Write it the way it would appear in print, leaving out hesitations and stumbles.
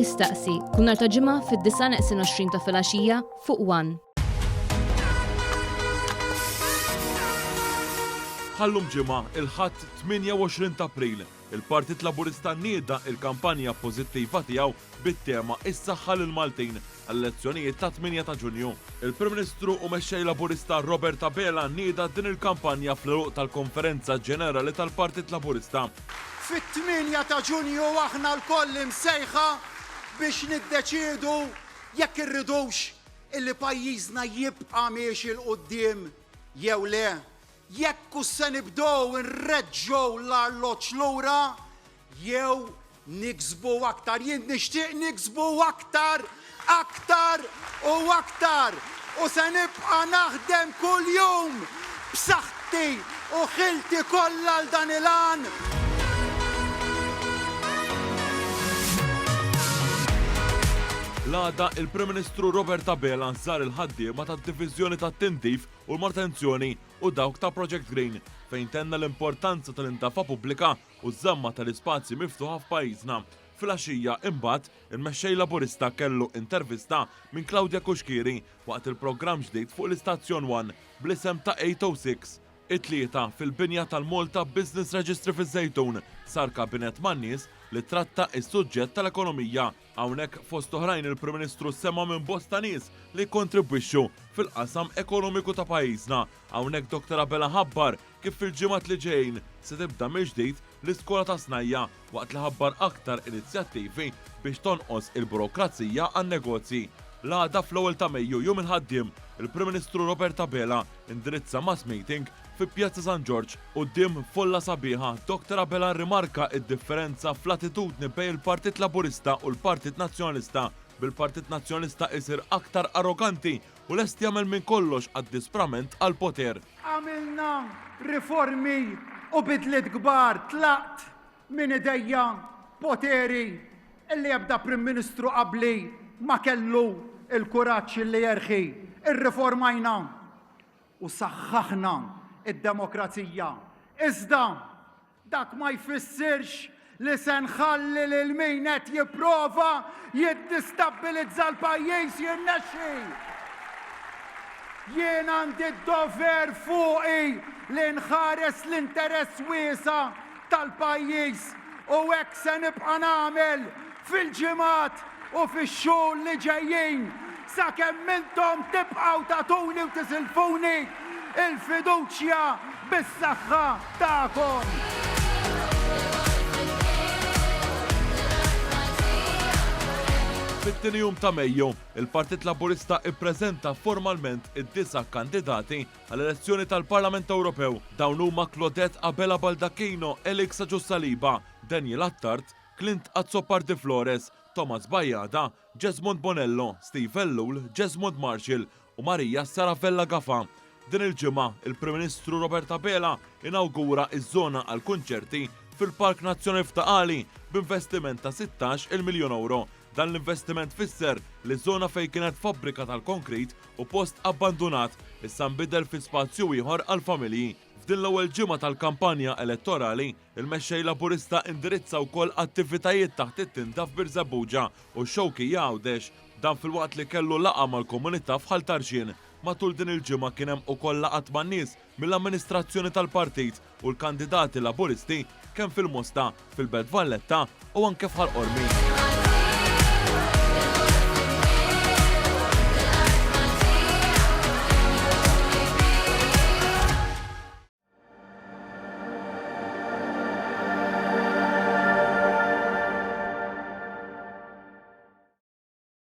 Jistaqsi, kull nhar ta' Ġimgħa fid-disgħa neqsin 20 ta' filgħaxija fuq One. Bħal-lum ġimgħa, il-Ħadd 28 ta' April, il-Partit Laburista nieda il-kampanja pożittiva tiegħu bit-tema Is-Saħħa lill-Maltin għall-elezzjonijiet tat-8 ta' Ġunju. Il-Prim Ministru u Mexxej Laburista Robert Abela nieda din il-kampanja fl-għeluq tal-Konferenza Ġenerali tal-Partit Laburista. Fit-8 ta' Ġunju aħna lkoll imsejħa biex niddeċiedu jekk irridux illi pajjiżna jibqa' miexi 'l quddiem jew le. Jekk hux se nibdew inreġġgħu l-arloġġ lura jew niksbu aktar. Jien nixtieq niksbu aktar, aktar u aktar u se nibqa' naħdem kuljum b'saħħti u ħilti kollha għal dan il-għan. L-għada, il-Prim Ministru Robert Abela żar il-ħaddiema tad-Diviżjoni tat-Tindif u l-Manutenzjoni u dawk ta' Project Green fejn tenna l-importanza tal-indafa pubblika u ż-żamma tal-ispazji miftuħa f'pajjiżna. Filgħaxija, imbagħad, il-Mexxej Laburista kellu intervista minn Claudia Cuschieri waqt il-programm ġdid fuq l-istazzjon One bl-isem ta' 806. It-Tlieta, fil-binja tal-Malta Business Registry fiż-Żejtun, sar kabinett man-nies li tratta s-suġġett tal-ekonomija. Hawnhekk fost oħrajn il-Prim Ministru sema' minn bosta nies li jikkontribwixxu fil-qasam ekonomiku ta' pajjiżna. Hawnhekk Dottor Abela ħabbar kif fil-ġimgħat li ġejjin se tibda mill-ġdid l-iskola tas-snajja' waqt li ħabbar aktar inizjattivi biex tonqos il-burokrazija għan-negozji. L-għada fl-ewwel ta' Mejju, Jum il-Ħaddiem, il-Prim Ministru Robert Abela indirizza mass meeting fi Pjazza San Ġorġ. Quddiem folla sabiħa, Dottor Abela rrimarka d-differenza fl-attitudni bejn il-Partit Laburista u l-Partit Nazzjonalista, bil-Partit Nazzjonalista isir aktar arroganti u lest jagħmel minn kollox għad-disprament għall-poter. Għamilna riformi u bidliet kbar, tlaqt minn idejja poteri li ebda Prim Ministru qabli ma kellu l-kuraġġ li jerħi. Irriformajna u saħħaħna d-demokrazija. Iżda Dak ma jfissirx li se nħalli lil min qed jipprova jiddistabbilizza l-pajjiż jirnexxi. Jien għandi d-dover fuqi li nħares l-interess wiesa' tal-pajjiż u hekk se nibqa' nagħmel fil-ġimgħat u fix-xhur li ġejjin sakemm intom tibqgħu tagħtuni u tisilfuni l-fiduċja bis-saħħa tagħkom. Fit-tieni jum ta' Mejju, il-Partit Laburista ippreżenta formalment id-disa' kandidati għall-elezzjoni tal-Parlament Ewropew. Dawn huma Claudette Abela Baldacchino, Alex Agius Saliba, Daniel Attard, Clint Azzopardi Flores, Thomas Bajada, Jesmond Bonello, Steve Ellul, Jesmond Marshall u Maria Sara Vella Gafà. Din il-ġimgħa, il-Prim Ministru Robert Abela inawgura ż-żona għall-kunċerti fil-Park Nazzjonali f'Ta' Qali b'investiment ta' 16-il miljun ewro. Dan l-investiment fisser li żona fejn kienet fabbrika tal-konkrit u post abbandunat issa nbidel fi spazju ieħor għall-familji. F'din l-ewwel ġimgħa tal-kampanja elettorali, Il-Mexxej Laburista indirizza wkoll attivitajiet taħt it-tinda f'Birżebbuġa u x-Xewkija Għawdex. Dan filwaqt li kellu laqgħa mal-komunità f'Ħal Tarxien. Matul din il-ġimgħa kien hemm ukoll laqgħat man-nies mill-amministrazzjoni tal-partit u l-kandidati Laburisti kemm fil-Mosta, fil-Belt Valletta u anke f'Ħal Qormi.